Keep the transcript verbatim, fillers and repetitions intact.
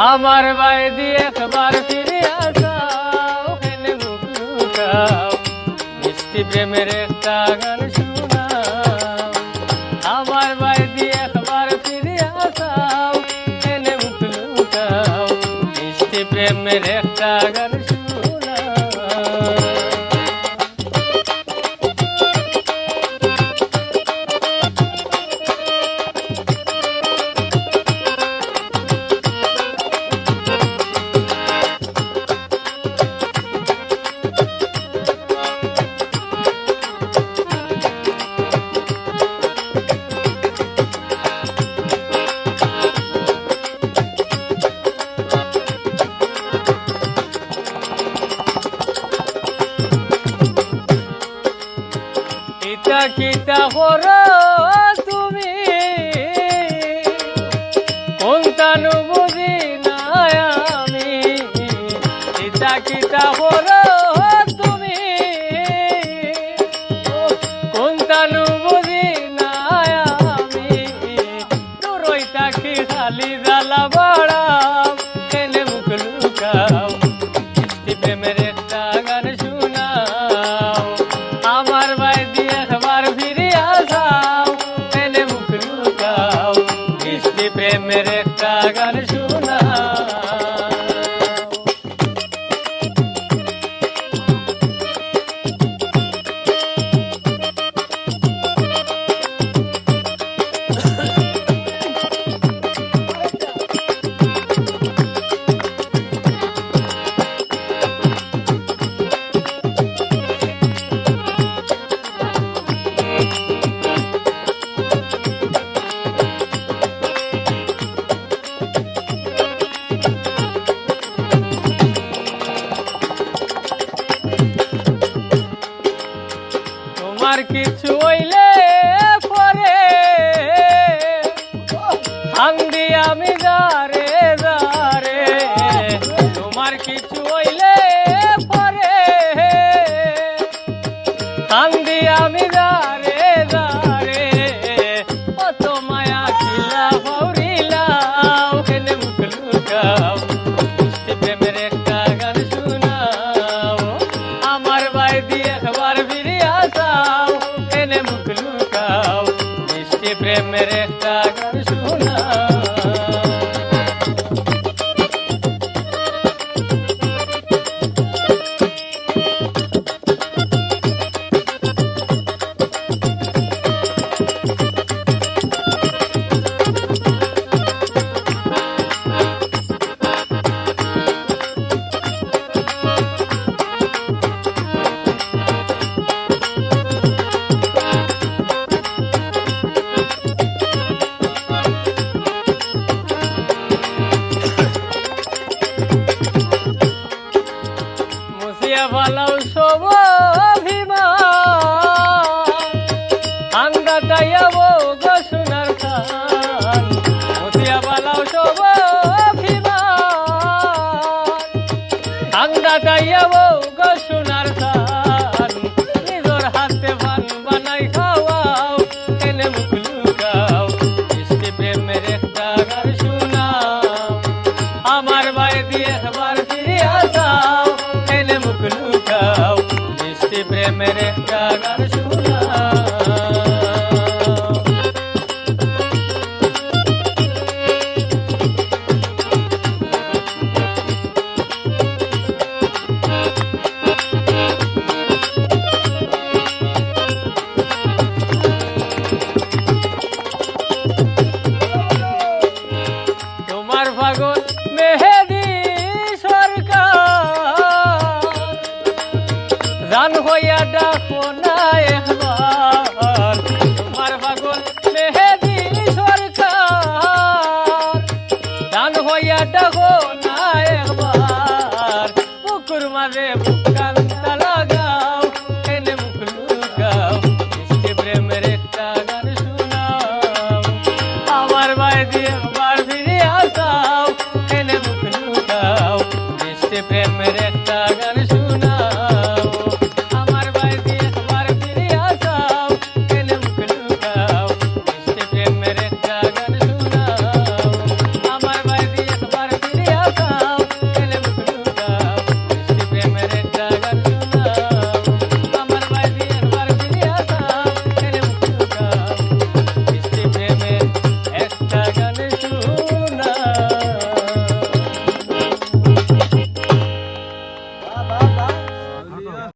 আমার বায়দি একবার ফিরিয়া চাও, কেনে মুখ লুকাও, মিষ্টি প্রেমের একটা গান শুনাও। আমার বায়দি একবার ফিরিয়া চাও, কেনে মুখ লুকাও, মিষ্টি প্রেমের একটা গান শুনাও। ইতা কিতা করো তুমি, কোনটানু বুঝি না আমি। ইতা কিতা করো তুমি, কোনটানু বুঝি না আমি। দূরই থাকি খালি জ্বালা বাড়াও, কেনে মুখ লুকাও, মিষ্টি প্রেমের একটা গান শুনাও। আমার বায়দি একবার ফিরিয়া চাও, কেনে মুখ লুকাও, মিষ্টি প্রেমের একটা গান শুনাও। তোমার কিছু অইলে পরে কান্দি আমি যারে যারে। তোমার কিছু অইলে পরে কান্দি আমি যারে যারে। কত মায়া কিলা হৌরিলাও, কেনে মুখ লুকাও, মিষ্টি প্রেমের একটা গান শুনাও। আমার বায়দি একবার ফিরিয়া চাও, কেনে মুখ লুকাও, মিষ্টি প্রেমের একটা গান শুনাও। মুছিয়া ফালাও সব অভিমান, কান্দা তাইয়া বউ গো সোনার খান। মুছিয়া ফালাও সব অভিমান, কান্দা তাইয়া বউ গো সোনার খান। নিজর হাতে পান বানাই খাওয়াও, কেনে মুখ লুকাও, মিষ্টি প্রেমের একটা গান শুনাও। আমার বায়দি একবার ফিরিয়া চাও, কেনে মুখ লুকাও, মিষ্টি প্রেমের একটা গান শুনাও। তোমার পাগল মেহেদি সরকার, জান হইয়া ডাকো না একবার। তোমার পাগল মেহেদি সরকার, জান হইয়া ডাকো না একবার। বুকুর মাঝে বুক কান্দে